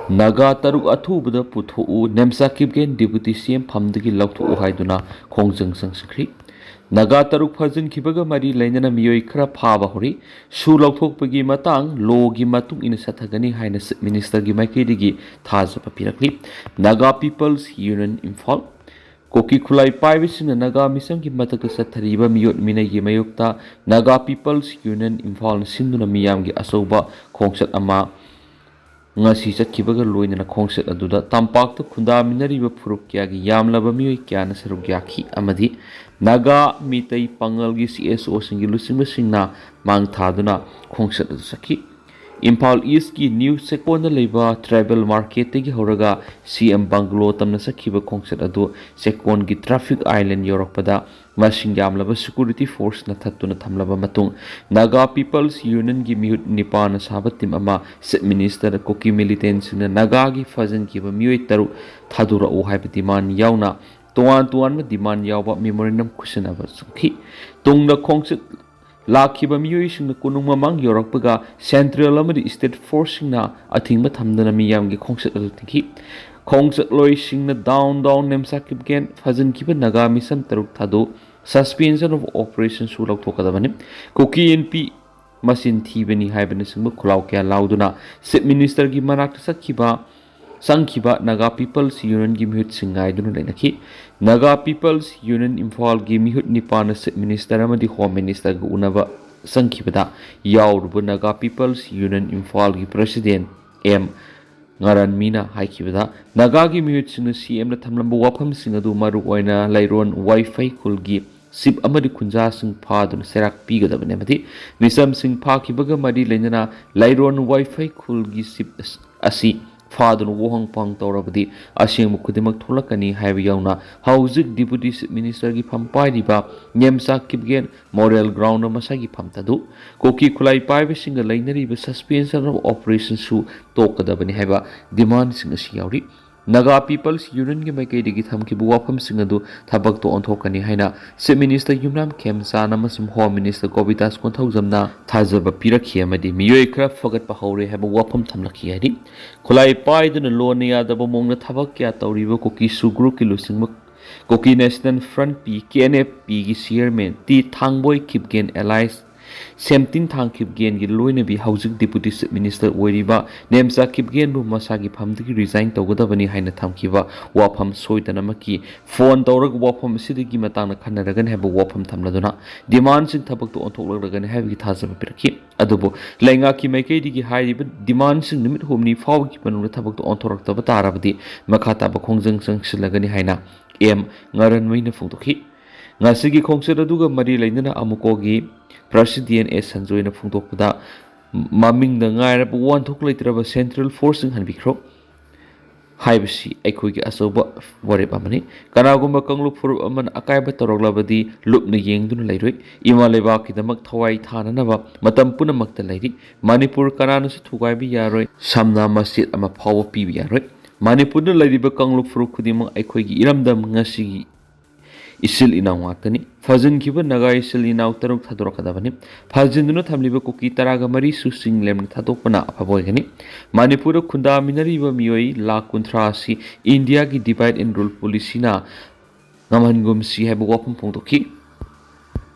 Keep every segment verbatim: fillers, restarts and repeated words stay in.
ꯅꯥꯒꯥ ꯇꯔꯨꯛ ꯑꯊꯨꯕꯗ ꯄꯨꯊꯣꯛꯎ, ꯅꯦꯝꯆꯥ ꯀꯤꯞꯒꯦꯟ ꯗꯤꯄꯨꯇꯤ ꯁꯤ ꯑꯦꯝ ꯐꯝꯗꯒꯤ ꯂꯧꯊꯣꯛꯎ ꯍꯥꯏꯗꯨꯅ ꯈꯣꯡꯖꯪ ꯆꯪꯁꯤꯟꯈ꯭ꯔꯤ꯫ ꯅꯥꯒꯥ ꯇꯔꯨꯛ ꯐꯥꯖꯤꯟꯈꯤꯕꯒ ꯃꯔꯤ ꯂꯩꯅꯅ ꯃꯤꯑꯣꯏ ꯈꯔ ꯐꯥꯕ ꯍꯧꯔꯤ꯫ ꯁꯨ ꯂꯧꯊꯣꯛꯄꯒꯤ ꯃꯇꯥꯡ ꯂꯣꯒꯤ ꯃꯇꯨꯡ ꯏꯟꯅ ꯆꯠꯊꯒꯅꯤ ꯍꯥꯏꯅ ꯆꯤꯐ ꯃꯤꯅꯤꯁꯇꯔꯒꯤ ꯃꯥꯏꯀꯩꯗꯒꯤ ꯊꯥꯖꯕ ꯄꯤꯔꯛꯂꯤ꯫ Naga people's union Imphal. ꯀꯨꯀꯤ ꯈꯨꯠꯂꯥꯏ ꯄꯥꯏꯕꯁꯤꯡꯅ ꯅꯥꯒꯥ ꯃꯤꯆꯝꯒꯤ ꯃꯊꯛꯇ ꯆꯠꯊꯔꯤꯕ ꯃꯤꯑꯣꯠ ꯃꯤꯅꯩꯒꯤ ꯃꯥꯌꯣꯛꯇ ꯅꯥꯒꯥ ꯄꯤꯄꯜꯁ ꯌꯨꯅꯤꯌꯟ ꯏꯝꯐꯥꯜꯅ ꯁꯤꯟꯗꯨꯅ ꯃꯤꯌꯥꯝꯒꯤ ꯑꯆꯧꯕ ꯈꯣꯡꯆꯠ ꯑꯃ ꯉꯁꯤ ꯆꯠꯈꯤꯕꯒ ꯂꯣꯏꯅꯅ ꯈꯣꯡꯆꯠ ꯑꯗꯨꯗ ꯇꯝꯄꯥꯛꯇ ꯈꯨꯟꯗꯥꯃꯤꯟꯅꯔꯤꯕ ꯐꯨꯔꯨꯞ ꯀꯌꯥꯒꯤ ꯌꯥꯝꯂꯕ ꯃꯤꯑꯣꯏ ꯀꯌꯥꯅ ꯁꯔꯨꯛ ꯌꯥꯈꯤ ꯑꯃꯗꯤ ꯅꯥꯒꯥ, ꯃꯤꯇꯩ, ꯄꯥꯉꯜꯒꯤ ꯁꯤ ꯑꯦꯁ ꯑꯣꯁꯤꯡꯒꯤ ꯂꯨꯆꯤꯡꯕꯁꯤꯡꯅ ꯃꯥꯡ ꯊꯥꯗꯨꯅ ꯈꯣꯡꯆꯠ ꯑꯗꯨ ꯆꯠꯈꯤ꯫ ꯏꯝꯐꯥꯜ ꯏꯁꯀꯤ ꯅ꯭ꯌꯨ ꯆꯦꯛꯀꯣꯟꯗ ꯂꯩꯕ ꯇ꯭ꯔꯥꯏꯕꯦꯜ ꯃꯥꯔꯀꯦꯠꯇꯒꯤ ꯍꯧꯔꯒ ꯁꯤ ꯑꯦꯝ ꯕꯪꯒ꯭ꯂꯣ ꯇꯝꯅ ꯆꯠꯈꯤꯕ ꯈꯣꯡꯆꯠ ꯑꯗꯨ ꯆꯦꯛꯀꯣꯟꯒꯤ ꯇ꯭ꯔꯥꯐꯤꯛ ꯑꯥꯏꯂꯦꯟ ꯌꯧꯔꯛꯄꯗ ꯃꯁꯤꯡ ꯌꯥꯝꯂꯕ ꯁꯦꯀ꯭ꯌꯨꯔꯤꯇꯤ ꯐꯣꯔꯁꯅ ꯊꯠꯇꯨꯅ ꯊꯝꯂꯕ ꯃꯇꯨꯡ ꯅꯥꯒꯥ ꯄꯤꯄꯜꯁ ꯌꯨꯅꯤꯌꯟꯒꯤ ꯃꯤꯍꯨꯠ ꯅꯤꯄꯥꯟꯅ ꯁꯥꯕ ꯇꯤꯝ ꯑꯃ ꯆꯤꯐ ꯃꯤꯅꯤꯁꯇꯔ ꯀꯨꯀꯤ ꯃꯤꯂꯤꯇꯦꯟꯁꯤꯡꯅ ꯅꯥꯒꯥꯒꯤ ꯐꯥꯖꯤꯟꯈꯤꯕ ꯃꯤꯑꯣꯏ ꯇꯔꯨꯛ ꯊꯥꯗꯣꯔꯛꯎ ꯍꯥꯏꯕ ꯗꯤꯃꯥꯟ ꯌꯥꯎꯅ ꯇꯣꯉꯥꯟ ꯇꯣꯉꯥꯟꯕ ꯗꯤꯃꯥꯟ ꯌꯥꯎꯕ ꯃꯦꯃꯣꯔꯦꯟꯗꯝ ꯈꯨꯠꯁꯤꯟꯅꯕ ꯆꯨꯝꯈꯤ꯫ ꯇꯨꯡꯗ ꯈꯣꯡꯆꯠ ꯂꯥꯛꯈꯤꯕ ꯃꯤꯑꯣꯏꯁꯤꯡꯅ ꯀꯣꯅꯨꯡ ꯃꯃꯥꯡ ꯌꯧꯔꯛꯄꯒ ꯁꯦꯟꯇ꯭ꯔꯦꯜ ꯑꯃꯗꯤ ꯁ꯭ꯇꯦꯠ ꯐꯣꯔꯁꯁꯤꯡꯅ ꯑꯊꯤꯡꯕ ꯊꯝꯗꯅ ꯃꯤꯌꯥꯝꯒꯤ ꯈꯣꯡꯆꯠ ꯑꯗꯨ ꯊꯤꯡꯈꯤ꯫ ꯈꯣꯡꯆꯠꯂꯣꯏꯁꯤꯡꯅ ꯗꯥꯎꯟ ꯗꯥꯎꯟ ꯅꯦꯝꯆꯥ ꯀꯤꯞꯒꯦꯟ ꯐꯥꯖꯤꯟꯈꯤꯕ ꯅꯥꯒꯥ ꯃꯤꯆꯝ ꯇꯔꯨꯛ ꯊꯥꯗꯣꯛ suspension of operation ꯁꯨ ꯂꯧꯊꯣꯛꯀꯗꯕꯅꯤ꯫ ꯀꯨꯀꯤ ꯏꯟꯄꯤ ꯃꯆꯤꯟ ꯊꯤꯕꯅꯤ ꯍꯥꯏꯕꯅꯆꯤꯡꯕ ꯈꯨꯜꯂꯥꯎ ꯀꯌꯥ ꯂꯥꯎꯗꯨꯅ ꯆꯤꯐ ꯃꯤꯅꯤꯁꯇꯔꯒꯤ ꯃꯅꯥꯛꯇ ꯆꯠꯈꯤꯕ ꯆꯪꯈꯤꯕ ꯅꯥꯒꯥ ꯄꯤꯄꯜꯁ ꯌꯨꯅꯤꯌꯟꯒꯤ ꯃꯤꯍꯨꯠꯁꯤꯡ ꯉꯥꯏꯗꯨꯅ ꯂꯩꯅꯈꯤ꯫ ꯅꯥꯒꯥ ꯄꯤꯄꯜꯁ ꯌꯨꯅꯤꯌꯟ ꯏꯝꯐꯥꯜꯒꯤ ꯃꯤꯍꯨꯠ ꯅꯤꯄꯥꯟꯅ ꯆꯤꯐ ꯃꯤꯅꯤꯁꯇꯔ ꯑꯃꯗꯤ ꯍꯣꯝ ꯃꯤꯅꯤꯁꯇꯔꯒ ꯎꯅꯕ ꯆꯪꯈꯤꯕꯗ ꯌꯥꯎꯔꯨꯕ ꯅꯥꯒꯥ ꯄꯤꯄꯜꯁ ꯌꯨꯅꯤꯌꯟ ꯏꯝꯐꯥꯜꯒꯤ ꯄ꯭ꯔꯁꯤꯗꯦꯟ ꯑꯦꯝ ꯉꯔꯥꯟꯃꯤꯅ ꯍꯥꯏꯈꯤꯕꯗ ꯅꯥꯒꯥꯒꯤ ꯃꯤꯍꯨꯠꯁꯤꯡꯅ ꯁꯤ ꯑꯦꯝꯅ ꯊꯝꯂꯝꯕ ꯋꯥꯐꯝꯁꯤꯡ ꯑꯗꯨ ꯃꯔꯨꯑꯣꯏꯅ ꯂꯩꯔꯣꯟ ꯋꯥꯏꯐꯩ ꯈꯨꯜꯒꯤ ꯆꯤꯞ ꯑꯃꯗꯤ ꯈꯨꯟꯖꯥꯁꯤꯡ ꯐꯥꯗꯨꯅ ꯆꯩꯔꯥꯛ ꯄꯤꯒꯗꯕꯅꯤ ꯑꯃꯗꯤ ꯃꯤꯆꯝꯁꯤꯡ ꯐꯥꯈꯤꯕꯒ ꯃꯔꯤ ꯂꯩꯅꯅ ꯂꯩꯔꯣꯟ ꯋꯥꯏꯐꯩ ꯈꯨꯜꯒꯤ ꯆꯤꯞ ꯑꯁ-, ꯑꯁꯤ ꯐꯥꯗꯨꯅ ꯋꯥꯍꯪ ꯄꯥꯎꯍꯪ ꯇꯧꯔꯕꯗꯤ ꯑꯁꯦꯡꯕ ꯈꯨꯗꯤꯡꯃꯛ ꯊꯣꯛꯂꯛꯀꯅꯤ ꯍꯥꯏꯕ ꯌꯥꯎꯅ ꯍꯧꯖꯤꯛ ꯗꯤꯄꯨꯇꯤ ꯆꯤꯞ ꯃꯤꯅꯤꯁꯇꯔꯒꯤ ꯐꯝ ꯄꯥꯏꯔꯤꯕ ꯅꯦꯝꯆꯥ ꯀꯤꯞꯒꯦꯟ ꯃꯣꯔꯦꯜ ꯒ꯭ꯔꯥꯎꯟꯗ ꯃꯁꯥꯒꯤ ꯐꯝ ꯊꯥꯗꯨ ꯀꯨꯀꯤ ꯈꯨꯠꯂꯥꯏ ꯄꯥꯏꯕꯁꯤꯡꯒ ꯂꯩꯅꯔꯤꯕ suspension of operation ꯁꯨ ꯇꯣꯛꯀꯗꯕꯅꯤ ꯍꯥꯏꯕ ꯗꯤꯃꯥꯟꯁꯤꯡ ꯑꯁꯤ ꯌꯥꯎꯔꯤ꯫ Naga People's Unionꯒꯤ ꯃꯥꯏꯀꯩꯗꯒꯤ ꯊꯝꯈꯤꯕ ꯋꯥꯐꯝꯁꯤꯡ ꯑꯗꯨ ꯊꯕꯛꯇ ꯑꯣꯟꯊꯣꯛꯀꯅꯤ ꯍꯥꯏꯅ Chief Minister ꯌꯨꯝꯅꯥꯝ ꯈꯦꯝꯆꯥꯟ ꯑꯃꯁꯨꯡ Home Minister ꯒꯣꯕꯤꯟꯗꯥꯁ ꯀꯣꯟꯊꯧꯖꯝꯅ ꯊꯥꯖꯕ ꯄꯤꯔꯛꯈꯤ ꯑꯃꯗꯤ ꯃꯤꯑꯣꯏ ꯈꯔ ꯐꯒꯠꯄ ꯍꯧꯔꯦ ꯍꯥꯏꯕ ꯋꯥꯐꯝ ꯊꯝꯂꯛꯈꯤ ꯍꯥꯏꯔꯤ꯫ ꯈꯨꯠꯂꯥꯏ ꯄꯥꯏꯗꯨꯅ ꯂꯣꯟꯅ ꯌꯥꯗꯕ ꯃꯑꯣꯡꯗ ꯊꯕꯛ ꯀꯌꯥ ꯇꯧꯔꯤꯕ ꯀꯨꯀꯤ ꯁꯨ group ꯀꯤ ꯂꯨꯆꯤꯡꯕ Kuki National Front P, K N F P ꯒꯤ chairman ꯇꯤ ꯊꯥꯡꯕꯣꯏ ꯈꯤꯞꯒꯦꯟ alias ꯁꯦꯝꯇꯤꯟ ꯊꯥꯡ ꯈꯤꯞꯒꯦꯟꯒꯤ ꯂꯣꯏꯅꯕꯤ ꯍꯧꯖꯤꯛ Deputy Chief Minister ꯑꯣꯏꯔꯤꯕ ꯅꯦꯝꯆꯥ ꯈꯤꯞꯒꯦꯟꯕꯨ ꯃꯁꯥꯒꯤ ꯐꯝꯗꯒꯤ resign ꯇꯧꯒꯗꯕꯅꯤ ꯍꯥꯏꯅ ꯊꯝꯈꯤꯕ ꯋꯥꯐꯝ ꯁꯣꯏꯗꯅꯃꯛꯀꯤ phone ꯇꯧꯔꯒ ꯋꯥꯐꯝ ꯑꯁꯤꯗꯒꯤ ꯃꯇꯥꯡꯗ ꯈꯟꯅꯔꯒꯅꯤ ꯍꯥꯏꯕ ꯋꯥꯐꯝ ꯊꯝꯂꯗꯨꯅ demandꯁꯤꯡ ꯊꯕꯛꯇ ꯑꯣꯟꯊꯣꯛꯂꯛꯂꯒꯅꯤ ꯍꯥꯏꯕꯒꯤ ꯊꯥꯖꯕ ꯄꯤꯔꯛꯈꯤ꯫ ꯑꯗꯨꯕꯨ ꯂꯩꯉꯥꯛꯀꯤ ꯃꯥꯏꯀꯩꯗꯒꯤ ꯍꯥꯏꯔꯤꯕ demandꯁꯤꯡ ꯅꯨꯃꯤꯠ ꯍꯨꯝꯅꯤ ꯐꯥꯎꯕꯒꯤ ꯃꯅꯨꯡꯗ ꯊꯕꯛꯇ ꯑꯣꯟꯊꯣꯔꯛꯇꯕ ꯇꯥꯔꯕꯗꯤ ꯃꯈꯥ ꯇꯥꯕ ꯈꯣꯡꯖꯪ ꯆꯪꯁꯤꯜꯂꯒꯅꯤ ꯍꯥꯏꯅ ꯑꯦꯝ ꯉꯔꯟꯃꯩꯅ ꯐꯣꯡꯗꯣꯛꯈꯤ꯫ ꯉꯁꯤꯒꯤ ꯈꯣꯡꯆꯠ ꯑꯗꯨꯒ ꯃꯔꯤ ꯂꯩꯅꯅ ꯑꯃꯨꯀꯣꯒꯤ President ꯑꯦꯁ ꯁꯟꯖꯣꯏꯅ ꯐꯣꯡꯗꯣꯛꯄꯗ, ꯃꯃꯤꯡꯗ ꯉꯥꯏꯔꯕ ꯋꯥꯍꯟꯊꯣꯛ ꯂꯩꯇ꯭ꯔꯕ central forceꯁꯤꯡ ꯍꯟꯕꯤꯈ꯭ꯔꯣ ꯍꯥꯏꯕꯁꯤ ꯑꯩꯈꯣꯏꯒꯤ ꯑꯆꯧꯕ ꯋꯥꯔꯦꯞ ꯑꯃꯅꯤ꯫ ꯀꯅꯥꯒꯨꯝꯕ ꯀꯥꯡꯂꯨꯞ ꯐꯨꯔꯨꯞ ꯑꯃꯅ ꯑꯀꯥꯏꯕ ꯇꯧꯔꯛꯂꯕꯗꯤ ꯂꯨꯞꯅ ꯌꯦꯡꯗꯨꯅ ꯂꯩꯔꯣꯏ꯫ ꯏꯃꯥ ꯂꯩꯕꯥꯛꯀꯤꯗꯃꯛ ꯊꯋꯥꯏ ꯊꯥꯅꯅꯕ ꯃꯇꯝ ꯄꯨꯝꯅꯃꯛꯇ ꯂꯩꯔꯤ꯫ ꯃꯅꯤꯄꯨꯔ ꯀꯅꯥꯅꯁꯨ ꯊꯨꯒꯥꯏꯕ ꯌꯥꯔꯣꯏ, ꯁꯝꯅ ꯃꯆꯦꯠ ꯑꯃ ꯐꯥꯎꯕ ꯄꯤꯕ ꯌꯥꯔꯣꯏ꯫ ꯃꯅꯤꯄꯨꯔꯗ ꯂꯩꯔꯤꯕ ꯀꯥꯡꯂꯨꯞ ꯐꯨꯔꯨꯞ ꯈꯨꯗꯤꯡꯃꯛ ꯑꯩꯈꯣꯏꯒꯤ ꯏꯔꯝꯗꯝ ꯉꯁꯤꯒꯤ ꯏꯆꯤꯜ ꯏꯅꯥꯎ ꯉꯥꯛꯇꯅꯤ꯫ ꯐꯥꯖꯤꯟꯈꯤꯕ ꯅꯥꯒꯥ ꯏꯆꯤꯜ ꯏꯅꯥꯎ ꯇꯔꯨꯛ ꯊꯥꯗꯣꯔꯛꯀꯗꯕꯅꯤ꯫ ꯐꯥꯖꯤꯟꯗꯨꯅ ꯊꯝꯂꯤꯕ ꯀꯨꯀꯤ ꯇꯔꯥꯒ ꯃꯔꯤꯁꯨ ꯆꯤꯡ ꯂꯦꯝꯅ ꯊꯥꯗꯣꯛꯄꯅ ꯑꯐꯕ ꯑꯣꯏꯒꯅꯤ꯫ ꯃꯅꯤꯄꯨꯔꯗ ꯈꯨꯟꯗꯥꯃꯤꯟꯅꯔꯤꯕ ꯃꯤꯑꯣꯏ ꯂꯥꯈ ꯀꯨꯟꯊ꯭ꯔꯥ ꯑꯁꯤ ꯏꯟꯗꯤꯌꯥꯒꯤ divide and rule policyꯅ ꯉꯝꯍꯟꯒꯨꯝꯁꯤ ꯍꯥꯏꯕ ꯋꯥꯐꯝ ꯐꯣꯡꯗꯣꯛꯈꯤ꯫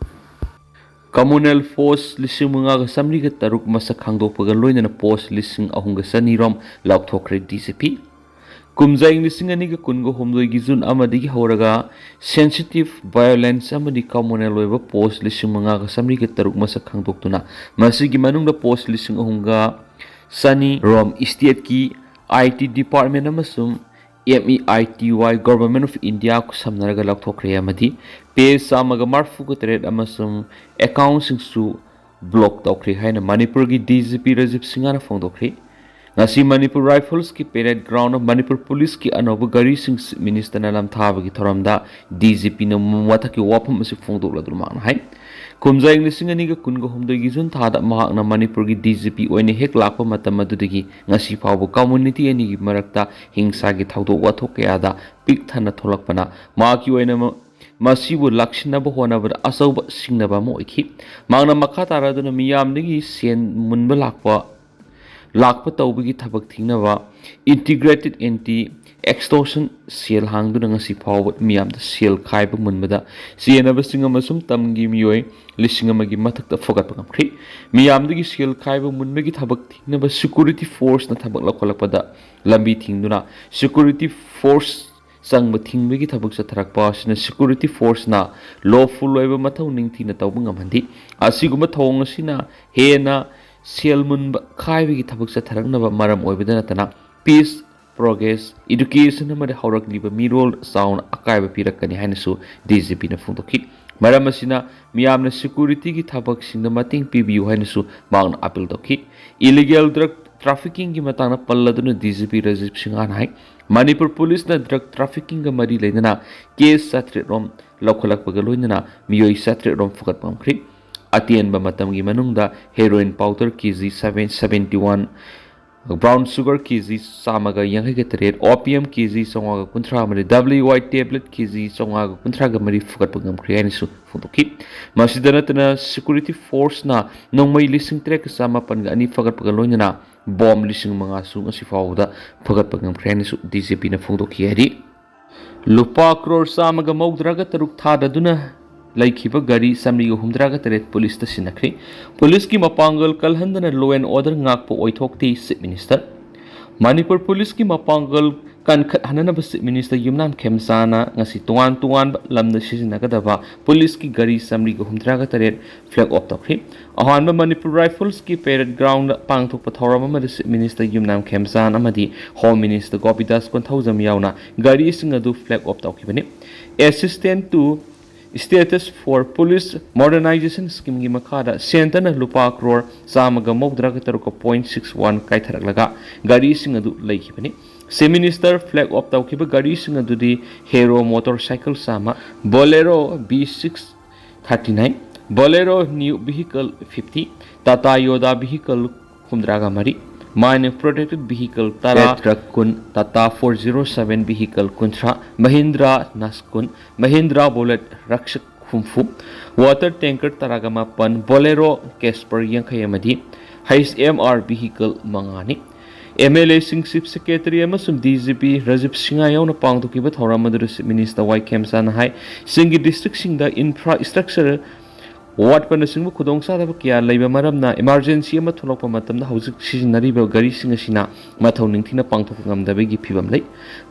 Communal post ꯂꯤꯁꯤꯡ ꯃꯉꯥꯒ ꯆꯥꯃꯔꯤꯒ ꯇꯔꯨꯛ ꯃꯁꯛ ꯈꯪꯗꯣꯛꯄꯒ ꯂꯣꯏꯅꯅ post ꯂꯤꯁꯤꯡ ꯑꯍꯨꯝꯒ ꯆꯅꯤꯔꯣꯝ ꯂꯥꯎꯊꯣꯛꯈ꯭ꯔꯦ ꯗꯤ ꯖꯤ ꯄꯤ꯫ ꯀꯨꯝꯖꯥ ꯏꯪ ꯂꯤꯁꯤꯡ ꯑꯅꯤꯒ ꯀꯨꯟꯒ ꯍꯨꯝꯗꯣꯏꯒꯤ ꯖꯨꯟ ꯑꯃꯗꯒꯤ ꯍꯧꯔꯒ sensitive violence ꯑꯃꯗꯤ communal ꯑꯣꯏꯕ post ꯂꯤꯁꯤꯡ ꯃꯉꯥꯒ ꯆꯥꯃꯔꯤꯒ ꯇꯔꯨꯛ ꯃꯁꯛ ꯈꯪꯗꯣꯛꯇꯨꯅ ꯃꯁꯤꯒꯤ ꯃꯅꯨꯡꯗ post ꯂꯤꯁꯤꯡ ꯑꯍꯨꯝꯒ ꯆꯅꯤ ꯔꯣꯝ stateꯀꯤ I T department ꯑꯃꯁꯨꯡ M E I T Y Government of India ꯈꯨꯠꯁꯝꯅꯔꯒ ꯂꯧꯊꯣꯛꯈ꯭ꯔꯦ ꯑꯃꯗꯤ page ꯆꯥꯝꯃꯒ ꯃꯔꯤꯐꯨꯒ ꯇꯔꯦꯠ ꯑꯃꯁꯨꯡ accountꯁꯤꯡꯁꯨ block ꯇꯧꯈ꯭ꯔꯦ ꯍꯥꯏꯅ ꯃꯅꯤꯄꯨꯔꯒꯤ ꯗꯤ ꯖꯤ ꯄꯤ ꯔꯥꯖꯤꯕ ꯁꯤꯡꯍꯅ ꯐꯣꯡꯗꯣꯛꯈ꯭ꯔꯤ꯫ ꯉꯁꯤ ꯃꯅꯤꯄꯨꯔ Riflesꯀꯤ parade groundꯗ ꯃꯅꯤꯄꯨꯔ Policeꯀꯤ ꯑꯅꯧꯕ ꯒꯥꯔꯤꯁꯤꯡ Chief Ministerꯅ ꯂꯝꯊꯥꯕꯒꯤ ꯊꯧꯔꯝꯗ ꯗꯤ ꯖꯤ ꯄꯤꯅ ꯃꯊꯛꯀꯤ ꯋꯥꯐꯝ ꯑꯁꯤ ꯐꯣꯡꯗꯣꯛꯂꯗꯨꯅ ꯃꯍꯥꯛꯅ ꯍꯥꯏ, ꯀꯨꯝꯖꯥ ꯏꯪ ꯂꯤꯁꯤꯡ ꯑꯅꯤꯒ ꯀꯨꯟꯒ ꯍꯨꯝꯗꯣꯏꯒꯤ ꯖꯨꯟ ꯊꯥꯗ ꯃꯍꯥꯛꯅ ꯃꯅꯤꯄꯨꯔꯒꯤ ꯗꯤ ꯖꯤ ꯄꯤ ꯑꯣꯏꯅ ꯍꯦꯛ ꯂꯥꯛꯄ ꯃꯇꯝ ꯑꯗꯨꯗꯒꯤ ꯉꯁꯤ ꯐꯥꯎꯕ ꯀꯝꯃ꯭ꯌꯨꯅꯤꯇꯤ ꯑꯅꯤꯒꯤ ꯃꯔꯛꯇ ꯍꯤꯡꯁꯥꯒꯤ ꯊꯧꯗꯣꯛ ꯋꯥꯊꯣꯛ ꯀꯌꯥꯗ ꯄꯤꯛ ꯊꯟꯅ ꯊꯣꯛꯂꯛꯄꯅ ꯃꯍꯥꯛꯀꯤ ꯑꯣꯏꯅ ꯃ-, ꯃꯁꯤꯕꯨ ꯂꯥꯛꯁꯤꯟꯅꯕ ꯍꯣꯠꯅꯕꯗ ꯑꯆꯧꯕ ꯁꯤꯡꯅꯕ ꯑꯃ ꯑꯣꯏꯈꯤ꯫ ꯃꯍꯥꯛꯅ ꯃꯈꯥ ꯇꯥꯔꯗꯨꯅ ꯃꯤꯌꯥꯝꯗꯒꯤ ꯁꯦꯟ ꯃꯨꯟꯕ ꯂꯥꯛꯄ ꯂꯥꯛꯄ ꯇꯧꯕꯒꯤ ꯊꯕꯛ ꯊꯤꯡꯅꯕ Integrated Anti Extortion Cell ꯍꯥꯡꯗꯨꯅ ꯉꯁꯤ ꯐꯥꯎꯕ ꯃꯤꯌꯥꯝꯗ ꯁꯦꯜ ꯈꯥꯏꯕ ꯃꯨꯟꯕꯗ ꯆꯦꯟꯅꯕꯁꯤꯡ ꯑꯃꯁꯨꯡ ꯇꯝꯒꯤ ꯃꯤꯑꯣꯏ ꯂꯤꯁꯤꯡ ꯑꯃꯒꯤ ꯃꯊꯛꯇ ꯐꯨꯒꯠꯄ ꯉꯝꯈ꯭ꯔꯤ꯫ ꯃꯤꯌꯥꯝꯗꯒꯤ ꯁꯦꯜ ꯈꯥꯏꯕ ꯃꯨꯟꯕꯒꯤ ꯊꯕꯛ ꯊꯤꯡꯅꯕ security forceꯅ ꯊꯕꯛ ꯂꯧꯈꯠꯂꯛꯄꯗ ꯂꯝꯕꯤ ꯊꯤꯡꯗꯨꯅ security force ꯆꯪꯕ ꯊꯤꯡꯕꯒꯤ ꯊꯕꯛ ꯆꯠꯊꯔꯛꯄ ꯑꯁꯤꯅ security forceꯅ lawful ꯑꯣꯏꯕ ꯃꯊꯧ ꯅꯤꯡꯊꯤꯅ ꯇꯧꯕ ꯉꯝꯍꯟꯗꯦ꯫ ꯑꯁꯤꯒꯨꯝꯕ ꯊꯧꯑꯣꯡ ꯑꯁꯤꯅ ꯍꯦꯟꯅ ꯁꯦꯜ ꯃꯨꯟꯕ ꯈꯥꯏꯕꯒꯤ ꯊꯕꯛ ꯆꯠꯊꯔꯛꯅꯕ ꯃꯔꯝ ꯑꯣꯏꯕꯗ ꯅꯠꯇꯅ peace, progress, education ꯑꯃꯗꯤ ꯍꯧꯔꯛꯂꯤꯕ ꯃꯤꯔꯣꯜ ꯆꯥꯎꯅ ꯑꯀꯥꯏꯕ ꯄꯤꯔꯛꯀꯅꯤ ꯍꯥꯏꯅꯁꯨ ꯗꯤ ꯖꯤ ꯄꯤꯅ ꯐꯣꯡꯗꯣꯛꯈꯤ꯫ ꯃꯔꯝ ꯑꯁꯤꯅ ꯃꯤꯌꯥꯝꯅ securityꯒꯤ ꯊꯕꯛꯁꯤꯡꯗ ꯃꯇꯦꯡ ꯄꯤꯕꯤꯌꯨ ꯍꯥꯏꯅꯁꯨ ꯃꯍꯥꯛꯅ appeal ꯇꯧꯈꯤ꯫ Illegal drug traffickingꯒꯤ ꯃꯇꯥꯡꯗ ꯄꯜꯂꯗꯨꯅ ꯗꯤ ꯖꯤ ꯄꯤ ꯔꯥꯖꯤꯕ ꯁꯤꯡꯍꯅ ꯍꯥꯏ, ꯃꯅꯤꯄꯨꯔ ꯄꯨꯂꯤꯁꯅ drug traffickingꯒ ꯃꯔꯤ ꯂꯩꯅꯅ case ꯆꯥꯇ꯭ꯔꯦꯠ ꯔꯣꯝ ꯂꯧꯈꯠꯂꯛꯄꯒ ꯂꯣꯏꯅꯅ ꯃꯤꯑꯣꯏ ꯆꯥꯇ꯭ꯔꯦꯠ ꯔꯣꯝ ꯐꯨꯒꯠꯄ ꯉꯝꯈ꯭ꯔꯤ꯫ ꯑꯇꯦꯟꯕ ꯃꯇꯝꯒꯤ ꯃꯅꯨꯡꯗ heroin powder K G seven seventy one, brown sugar K G ꯆꯥꯝꯃꯒ ꯌꯥꯡꯈꯩꯒ ꯇꯔꯦꯠ, opium ꯀꯦ ꯖꯤ ꯆꯥꯝꯃꯉꯥꯒ ꯀꯨꯟꯊ꯭ꯔꯥ ꯃꯔꯤ, W Y tablet ꯀꯦ ꯖꯤ ꯆꯥꯝꯃꯉꯥꯒ ꯀꯨꯟꯊ꯭ꯔꯥꯒ ꯃꯔꯤ ꯐꯨꯒꯠꯄ ꯉꯝꯈ꯭ꯔꯦ ꯍꯥꯏꯅꯁꯨ ꯐꯣꯡꯗꯣꯛꯈꯤ꯫ ꯃꯁꯤꯗ ꯅꯠꯇꯅ security forceꯅ ꯅꯣꯡꯃꯩ ꯂꯤꯁꯤꯡ ꯇꯔꯦꯠꯀ ꯆꯥꯃꯥꯄꯟꯒ ꯑꯅꯤ ꯐꯒꯠꯄꯒ ꯂꯣꯏꯅꯅ bomb ꯂꯤꯁꯤꯡ ꯃꯉꯥꯁꯨ ꯉꯁꯤ ꯐꯥꯎꯕꯗ ꯐꯒꯠꯄ ꯉꯝꯈ꯭ꯔꯦ ꯍꯥꯏꯅꯁꯨ ꯗꯤ ꯖꯤ ꯄꯤꯅ ꯐꯣꯡꯗꯣꯛꯈꯤ ꯍꯥꯏꯔꯤ꯫ ꯂꯨꯄꯥ ꯀ꯭ꯔꯣꯔ ꯆꯥꯝꯃꯒ ꯃꯧꯗ꯭ꯔꯥꯒ ꯇꯔꯨꯛ ꯊꯥꯗꯗꯨꯅ ꯂꯩꯈꯤꯕ ꯒꯥꯔꯤ ꯆꯥꯃꯔꯤꯒ ꯍꯨꯝꯗ꯭ꯔꯥꯒ ꯇꯔꯦꯠ ꯄꯨꯂꯤꯁꯇ ꯁꯤꯟꯅꯈ꯭ꯔꯦ꯫ ꯄꯨꯂꯤꯁꯀꯤ ꯃꯄꯥꯡꯒꯜ ꯀꯜꯍꯟꯗꯅ law and order ꯉꯥꯛꯄ ꯑꯣꯏꯊꯣꯛꯇꯦ Chief Minister꯫ Manipur ꯄꯨꯂꯤꯁꯀꯤ ꯃꯄꯥꯡꯒꯜ ꯀꯟꯈꯠꯍꯟꯅꯅꯕ Chief Minister ꯌꯨꯝꯅꯥꯝ ꯈꯦꯝꯆꯥꯅ ꯉꯁꯤ ꯇꯣꯉꯥꯟ ꯇꯣꯉꯥꯟꯕ ꯂꯝꯗ ꯁꯤꯖꯤꯟꯅꯒꯗꯕ ꯄꯨꯂꯤꯁꯀꯤ ꯒꯥꯔꯤ ꯆꯥꯃꯔꯤꯒ ꯍꯨꯝꯗ꯭ꯔꯥꯒ ꯇꯔꯦꯠ flag off ꯇꯧꯈ꯭ꯔꯤ꯫ ꯑꯍꯥꯟꯕ ꯃꯅꯤꯄꯨꯔ Riflesꯀꯤ parade groundꯗ ꯄꯥꯡꯊꯣꯛꯄ ꯊꯧꯔꯝ ꯑꯃꯗ Chief Minister ꯌꯨꯝꯅꯥꯝ ꯈꯦꯝꯆꯥꯟ ꯑꯃꯗꯤ Home Minister ꯒꯣꯄꯤꯗꯥꯁ ꯀꯣꯟꯊꯧꯖꯝ ꯌꯥꯎꯅ ꯒꯥꯔꯤꯁꯤꯡ ꯑꯗꯨ flag off ꯇꯧꯈꯤꯕꯅꯤ꯫ Assistance to Status for Police Modernization Schemeꯒꯤ ꯃꯈꯥꯗ centreꯅ ꯂꯨꯄꯥ ꯀ꯭ꯔꯣꯔ ꯆꯥꯝꯃꯒ ꯃꯧꯗ꯭ꯔꯥꯒ ꯇꯔꯨꯛ point six one ꯀꯥꯏꯊꯔꯛꯂꯒ ꯒꯥꯔꯤꯁꯤꯡ ꯑꯗꯨ ꯂꯩꯈꯤꯕꯅꯤ꯫ Chief Minister flag off ꯇꯧꯈꯤꯕ ꯒꯥꯔꯤꯁꯤꯡ ꯑꯗꯨꯗꯤ Hero motorcycle ꯆꯥꯝꯃ, Bolero B six thirty nine, Bolero new vehicle fifty, Tata Yoda vehicle ꯍꯨꯝꯗ꯭ꯔꯥꯒ ꯃꯔꯤ, Mine Protected vehicle ꯇꯔꯥ, Truck ꯀꯨꯟ, Tata four zero seven vehicle ꯀꯨꯟꯊ꯭ꯔꯥ, Mahindra Naks ꯀꯨꯟ, Mahindra Bullet Rakshak ꯍꯨꯝꯐꯨ, Water Tanker ꯇꯔꯥꯒ ꯃꯥꯄꯟ, Bolero Casper ꯌꯥꯡꯈꯩ ꯑꯃꯗꯤ H M R vehicle ꯃꯉꯥꯅꯤ꯫ M L A ꯁꯤꯡ, Chief Secretary ꯑꯃꯁꯨꯡ D G P Rajiv Singh ꯌꯥꯎꯅ ꯄꯥꯡꯊꯣꯛꯈꯤꯕ ꯊꯧꯔꯝ ꯑꯗꯨꯗ Chief Minister ꯋꯥꯏ ꯈꯦꯝꯆꯥꯅ ꯍꯥꯏ, ꯁꯤꯡꯒꯤ district ꯁꯤꯡꯗ infrastructure ꯋꯥꯠꯄꯅꯆꯤꯡꯕ ꯈꯨꯗꯣꯡꯆꯥꯗꯕ ꯀꯌꯥ ꯂꯩꯕ ꯃꯔꯝꯅ emergency ꯑꯃ ꯊꯣꯛꯂꯛꯄ ꯃꯇꯝꯗ ꯍꯧꯖꯤꯛ ꯁꯤꯖꯤꯟꯅꯔꯤꯕ ꯒꯥꯔꯤꯁꯤꯡ ꯑꯁꯤꯅ ꯃꯊꯧ ꯅꯤꯡꯊꯤꯅ ꯄꯥꯡꯊꯣꯛꯄ ꯉꯝꯗꯕꯒꯤ ꯐꯤꯕꯝ ꯂꯩ꯫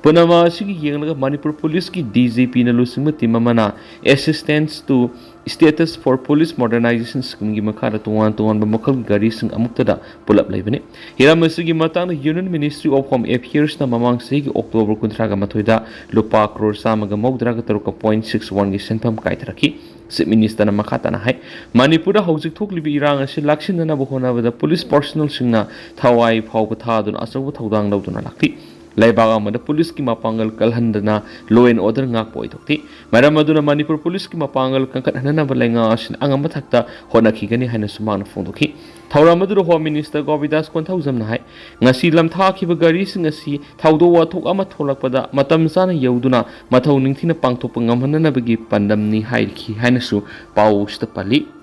ꯄꯨꯝꯅꯃꯛ ꯑꯁꯤꯒꯤ ꯌꯦꯡꯂꯒ ꯃꯅꯤꯄꯨꯔ ꯄꯨꯂꯤꯁꯀꯤ D G P ꯅ ꯂꯨꯆꯤꯡꯕ team ꯑꯃꯅ Assistance to Status for Police Modernization Scheme ꯒꯤ ꯃꯈꯥꯗ ꯇꯣꯉꯥꯟ ꯇꯣꯉꯥꯟꯕ ꯃꯈꯜꯒꯤ ꯒꯥꯔꯤꯁꯤꯡ ꯑꯃꯨꯛꯇꯗ ꯄꯨꯂꯞ ꯂꯩꯕꯅꯤ꯫ ꯍꯤꯔꯝ ꯑꯁꯤꯒꯤ ꯃꯇꯥꯡꯗ Union Ministry of Home Affairs ꯅ ꯃꯃꯥꯡ ꯆꯍꯤꯒꯤ October ꯀꯨꯟꯊ꯭ꯔꯥꯒ ꯃꯥꯊꯣꯏꯗ ꯂꯨꯄꯥ ꯀ꯭ꯔꯣꯔ ꯆꯥꯝꯃꯒ ꯃꯧꯗ꯭ꯔꯥꯒ ꯇꯔꯨꯛꯀ point six one ꯒꯤ ꯁꯦꯟꯐꯝ ꯀꯥꯏꯊꯔꯛꯈꯤ꯫ Chief Minister ꯅ ꯃꯈꯥ ꯇꯥꯅ ꯍꯥꯏ, ꯃꯅꯤꯄꯨꯔꯗ ꯍꯧꯖꯤꯛ ꯊꯣꯛꯂꯤꯕ ꯏꯔꯥꯡ ꯑꯁꯤ ꯂꯥꯛꯁꯤꯟꯅꯅꯕ ꯍꯣꯠꯅꯕꯗ ꯄꯨꯂꯤꯁ personnel ꯁꯤꯡꯅ ꯊꯋꯥꯏ ꯐꯥꯎꯕ ꯊꯥꯗꯨꯅ ꯑꯆꯧꯕ ꯊꯧꯗꯥꯡ ꯂꯧꯗꯨꯅ ꯂꯥꯛꯂꯤ꯫ ꯂꯩꯕꯥꯛ ꯑꯃꯗ ꯄꯨꯂꯤꯁꯀꯤ ꯃꯄꯥꯡꯒꯜ ꯀꯜꯍꯟꯗꯅ law and order ꯉꯥꯛꯄ ꯑꯣꯏꯊꯣꯛꯇꯦ꯫ ꯃꯔꯝ ꯑꯗꯨꯅ ꯃꯅꯤꯄꯨꯔ ꯄꯨꯂꯤꯁꯀꯤ ꯃꯄꯥꯡꯒꯜ ꯀꯟꯈꯠꯍꯟꯅꯕ ꯂꯩꯉꯥꯛ ꯑꯁꯤꯅ ꯑꯉꯝꯕ ꯊꯥꯛꯇ ꯍꯣꯠꯅꯈꯤꯒꯅꯤ ꯍꯥꯏꯅꯁꯨ ꯃꯍꯥꯛꯅ ꯐꯣꯡꯗꯣꯛꯈꯤ꯫ ꯊꯧꯔꯝ ꯑꯗꯨꯗ Home Minister ꯒꯣꯕꯤꯟꯗꯥꯁ ꯀꯣꯟꯊꯧꯖꯝꯅ ꯍꯥꯏ, ꯉꯁꯤ ꯂꯝꯊꯥꯈꯤꯕ ꯒꯥꯔꯤꯁꯤꯡ ꯑꯁꯤ ꯊꯧꯗꯣꯛ ꯋꯥꯊꯣꯛ ꯑꯃ ꯊꯣꯛꯂꯛꯄꯗ ꯃꯇꯝ ꯆꯥꯅ ꯌꯧꯗꯨꯅ ꯃꯊꯧ ꯅꯤꯡꯊꯤꯅ ꯄꯥꯡꯊꯣꯛꯄ ꯉꯝꯍꯟꯅꯅꯕꯒꯤ ꯄꯥꯟꯗꯝꯅꯤ ꯍꯥꯏꯔꯤꯈꯤ ꯍꯥꯏꯅꯁꯨ ꯄꯥꯎ ꯑꯁꯤꯗ ꯄꯜꯂꯤ꯫